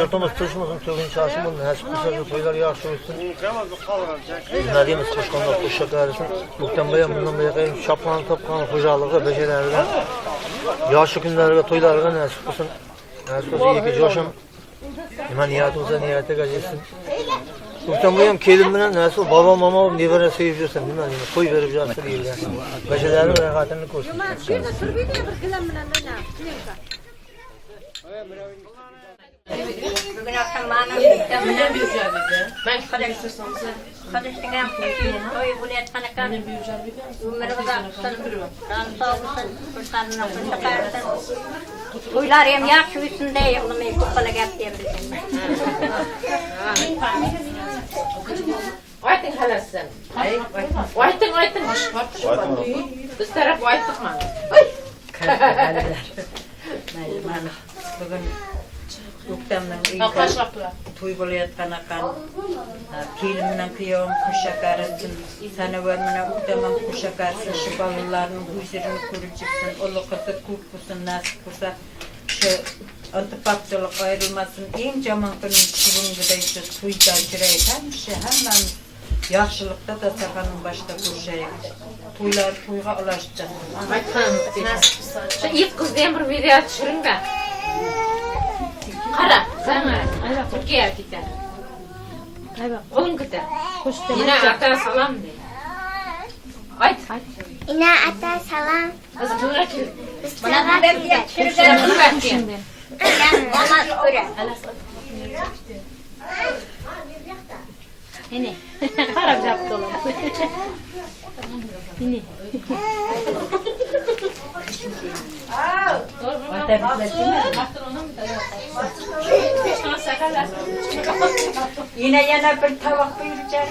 Yurtimiz tinch bo'lsin, to'g'in chashim bo'lsin, nasib qilsa to'ylar yaxshi o'tsin. Nima deymiz, qo'shqonlar qo'sha qarisin. O'ktamboy ham bundan buyoqqa ham chopqon topgan xo'jaligi basharalariga yoshi kunlarga to'ylarga nasib qilsin. Nasib qilsa ikki yoshim nima niyati bo'lsa niyatiga yetsin. O'ktamboy ham kelin bilan nasib bobo momo nevara sevib yursin, nima deymiz, to'y berib yotsin elga. Basharalari rohatini ko'rsin. Bugün akşam bana To'ylar ham yaxshi o'tsin-da, yig'lamay ko'pala gap deymiz. Ayting halasın. Ayting, ayting. Biz taraf aytdik mana. Mana bugun O'ktamning uyida to'y bo'layotgan ekan. Kelin bilan kuyovim qo'sha qarasin, Sanobar bilan O'ktam ham qo'sha qarasin, shu bolalarning huzurini ko'rib chiqsin, uli qizi ko'p bo'lsin, nasib bo'lsa shu ittifoqchilik ayrilmasin. Eng yomon kunim bugungiday shu to'yda uchraydi. Hamisha hammamiz yaxshilikda dasturxonning boshida ko'rishaylik. To'ylar to'yga ulashib chiqsin. Shu it qizni ham bir video tushiringda. Qara, sana Turkiya ketar. Qo'ling ko'tar. Ina ata salom de. Ayt. Ina ata salom. Biz to'yga keldik. Biz to'yga keldik. Mama ko'ra. Ine. Qarab yaptı olar. Ine. Yine yana bir tabak buyuracağım.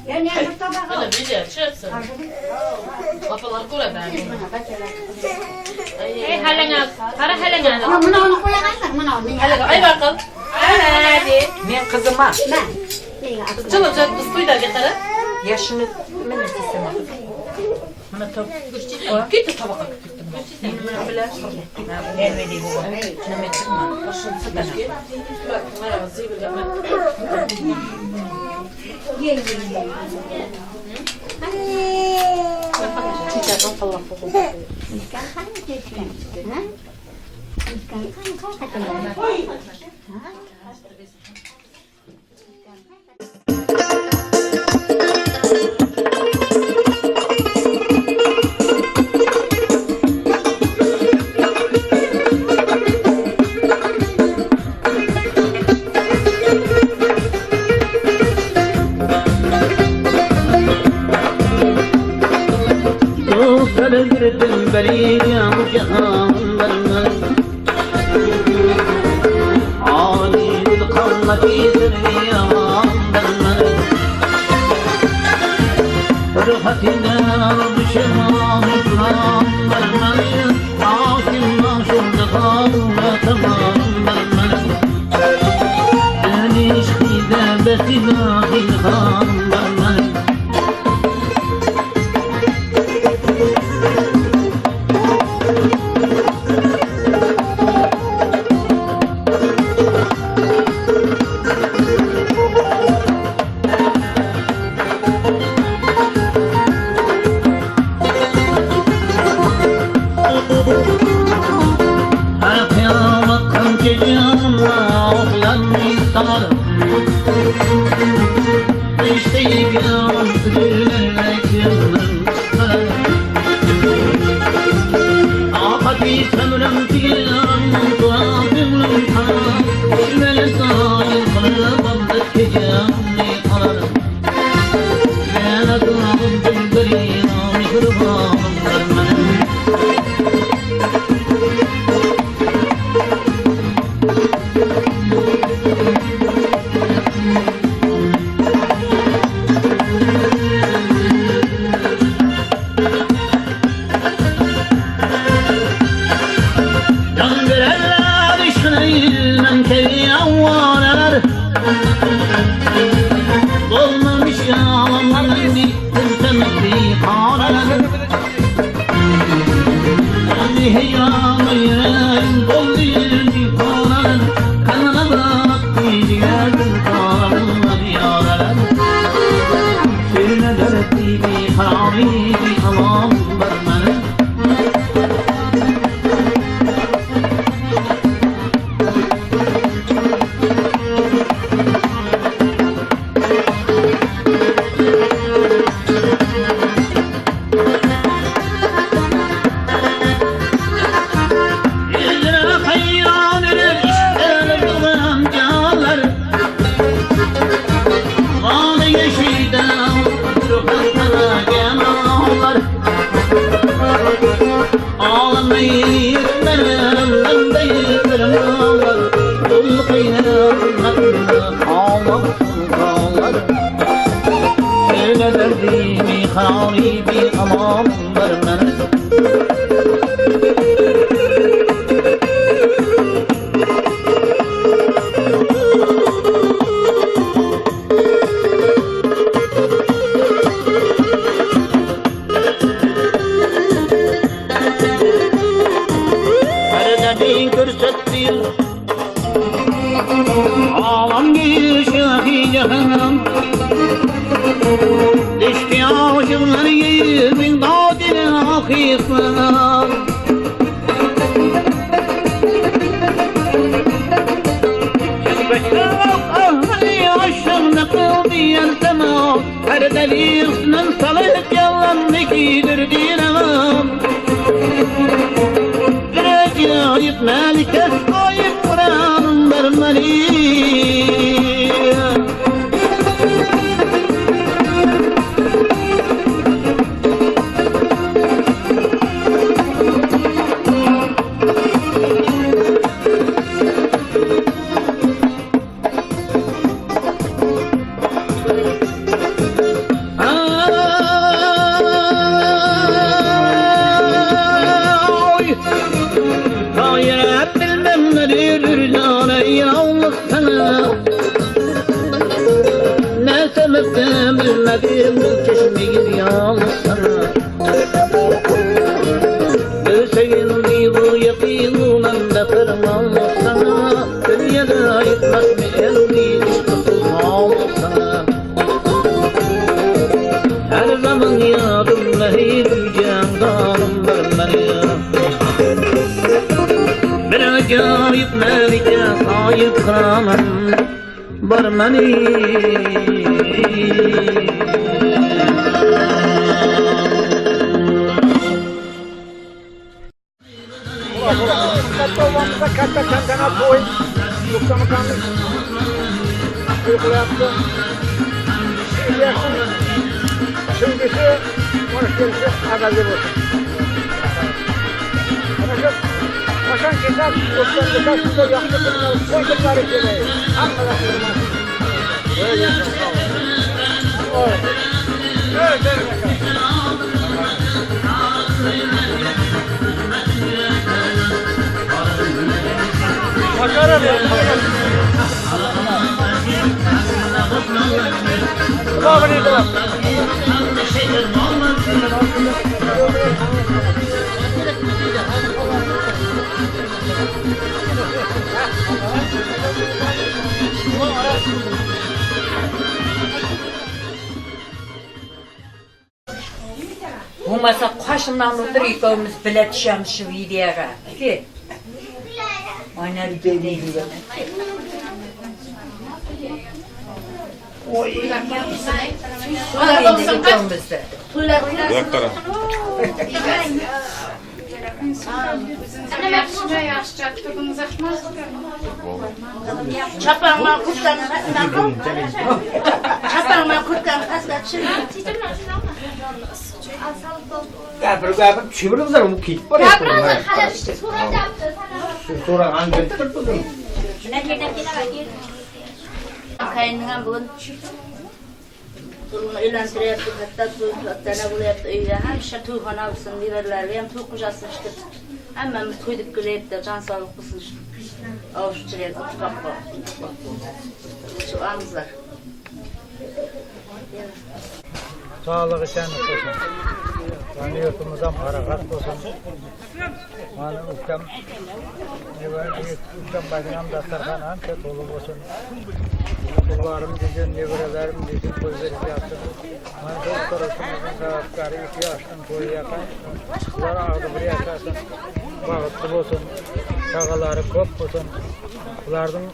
Yana bir tabak. Mana video tushirsin. Opalar ko'radi. Ey halanga, qara halanga. Mana uni qo'yaman, mana uni. Halaga ay baqil. Hadi. Men qizima. Chalab chalab biz to'ylarga qara. Yaşını mana desam. Mana top. Ketdi tabaqqa ketdim. Nima bilan? Nima chiqma. Mana zibirga. Hey, Jahangir Şahi Jahan Düştü aşıklar bin dağdil akısına Her delisinden salıp yalan nekidir dinemem Bir acayip melike sahip Kur'an'ın vermeli Katta tantana to'y O'ktam akamiz to'y qilyapti. Sevgisi, borish-kelishi abadiy bo'lsin. Ana shu qachon kelsak, O'ktam aka shunday yaxshi kunlar, to'y kunlari keladi. Hammalar Bo'lmasa qoshimdan o'tir ikkovimiz bila tushamiz shu videoga. Aka. O'ynab deydi. Gapirib tushiribsizlar, u ketib boryapti. So'ragan kelib turibdi. Qayningam bugun to'yini uylantiryapti, katta to'y, kattana bo'lyapti uyda. Hamisha to'yxona bo'lsin, nevaralari ham to'y qo'shasin işte. Hammamiz to'y deb kelyapti, jon sog'lik bo'lsin. Ovushchilar, ittifoq. Shu amizlar. Sağlığı şenlik olsun. Yani yurtumuzdan parahat olsun. Yani ukam, ukam bacınam dastarxan ancha to'liq bo'lsin. Ularım desin, nevaralarim desin, to'y berib yaptı. Mana shu tarafimizning sabablari 2 yoshdan to'y yaqin. Ular og'zi bir yashasin, baxtli bo'lsin, chaqalari ko'p bo'lsin. Ularning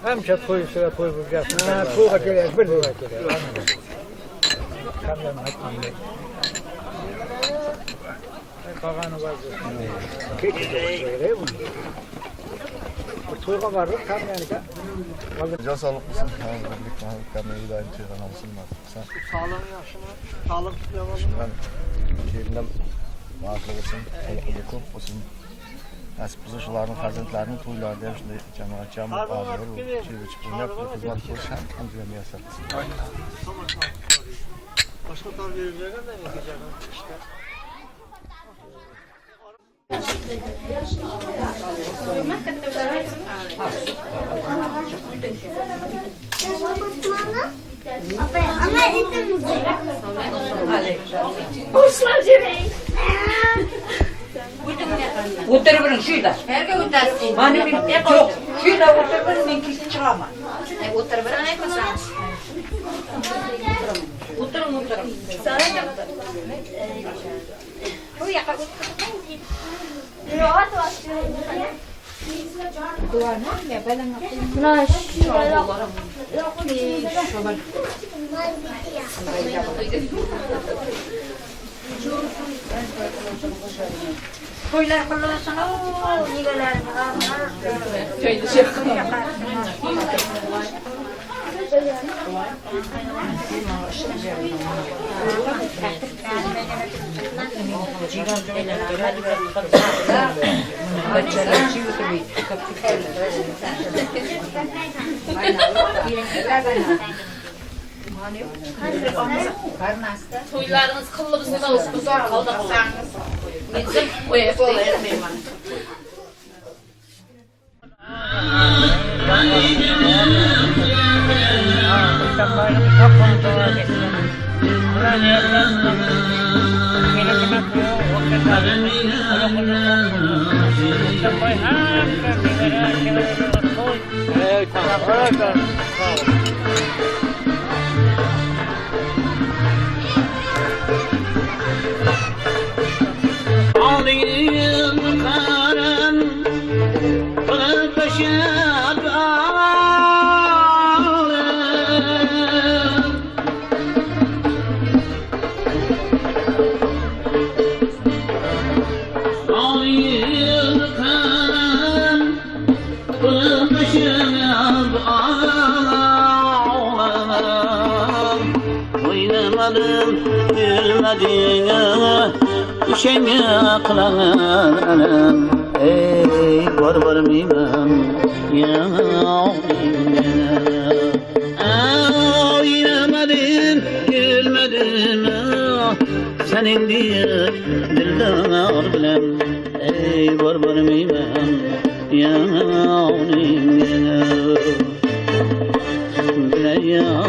hamsha to'y ustiga to'y bo'lib yotsin. To'yga kelyapti, bir to'yga kelyapti. Can sağlık olsun. Birlikte daim to'yxona olsun. Sağlığın yaxshimi? Sağlık Shundan kelinim baxtli bo'lsin, qo'li ko'p bo'lsin. Nasib bo'lsa shularning farzandlarining to'ylarida ham shunday jamoat jam bo'lib, chiqib o'ynab, xizmat qilish ham juda muyassar qilsin. Başka tarbiya bergan da işte. O'tirib bering shu yerda. Qayerga o'tasiz endi? Mana men yo'q, shu yerda o'tirib bering, men kesib chiqaman. O'tirib bering aytmasangiz. O'tiring, o'tiring. Bu yoqqa To'ylar qilsin, negalarni To'ylarimiz qilib uzoq qoldirsangiz. Men qo'ymayman. Ey var miyim ya Ağlayamadım, gülmedim senin diye dildar bilen. Ey var miyim ya Bile ya